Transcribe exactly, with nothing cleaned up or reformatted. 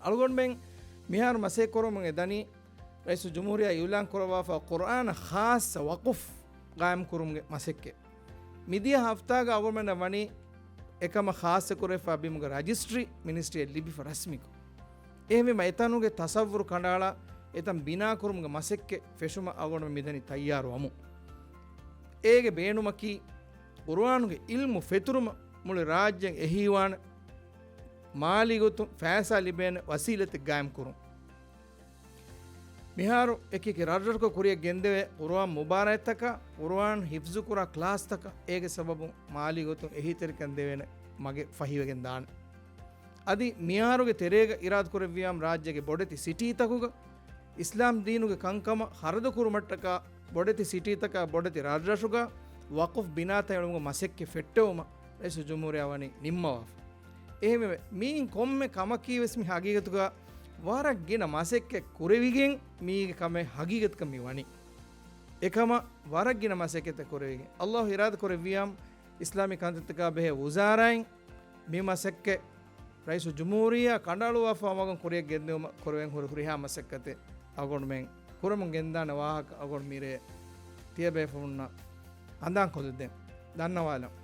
އަޅުގަނޑުމެން މިހާރު މަސައްކަތް ކުރަމުން އެދަނީ ރައީސުލްޖުމްހޫރިއްޔާ އިއުލާން ކުރައްވާފަ ޤުރްއާނަށް ޚާއްޞަ ވަޤުފް ޤާއިމް ކުރުމުގެ މަސައްކަތް. މިދިޔަ ހަފްތާގަ އަޅުގަނޑުމެންނަށް ވަނީ އެކަމަށް ޚާއްޞަކުރެވިފަ ބިމުގެ ރަޖިސްޓްރީ މިނިސްޓްރީއަށް ލިބިފަ ރަސްމީކޮށް. އެހެންވީމަ އެތަނުގެ ތަޞައްވުރު ކަނޑައަޅާ އެތަން ބިނާކުރުމުގެ މަސައްކަތް ފެށުމަށް އަޅުގަނޑު މިދަނީ ތައްޔާރުވަމުން. އޭގެ ބޭނުމަކީ ޤުރުއާނުގެ ޢިލްމު ފެތުރުމަށް މުޅި ރާއްޖެއަށް އެހީވާނެ މާލީ ގޮތުން ފައިސާ ލިބޭނެ ވަސީލަތެއް ގާއިމް ކުރުން. މިހާރު އެކިއެކި ރަށްރަށުގަ ކުރިއަށް ގެންދެވޭ ޤުރުއާން މުބާރާތްތަކާ، ޤުރުއާން ޙިފްޒުކުރާ ކްލާސްތަކަށް އޭގެ ސަބަބުން މާލީ ގޮތުން އެހީތެރިކަން ދެވޭނެ މަގެއް ފަހިވެގެން ދާނެ. އަދި މިހާރުގެ ތެރޭގަ އިރާދަކުރެއްވިޔާމު ރާއްޖޭގެ ބޮޑެތި ސިޓީތަކުގަ އިސްލާމް ދީނުގެ ކަންކަމަށް ޚަރަދުކުރުމަށްޓަކާ ބޮޑެތި ސިޓީތަކާ ބޮޑެތި ރަށްރަށުގަ ވަޤުފް ބިނާތައް އެޅުމުގެ މަސައްކަތް ފެއްޓެވުމަށް ރައީސުލްޖުމްހޫރިއްޔާ ވަނީ ނިންމަވާފަ. އެހެންވެ، މިއިން ކޮންމެ ކަމަކީވެސް މި ހަގީގަތުގަ ވަރަށް ގިނަ މަސައްކަތް ކުރެވިގެން މީގެ ކަމެއް ހަގީގަތުގަ މި ވަނީ. އެކަމަށް ވަރަށް ގިނަ މަސައްކަތެއް ކުރެވިގެން. ﷲ އިރާދަ ކުރެއްވިޔާމު އިސްލާމީ ކަންތައްތަކާ ބެހޭ ވުޒާރާއިން މި މަސައްކަތް ރައީސުލްޖުމްހޫރިއްޔާ ކަނޑައަޅުއްވާފަ މަގުން ކުރިއަށް ގެންދިއުމަށް ކުރެވެން ހުރި ހުރިހާ މަސައްކަތެއް އަޅުގަނޑުމެން ކުރަމުން ގެންދާނެ ވާހަކަ އަޅުގަނޑު މިރޭ ތިޔަބޭފުޅުންނަށް ހަނދާންކޮށްދެއްދެން. ދަންނަވާލަން.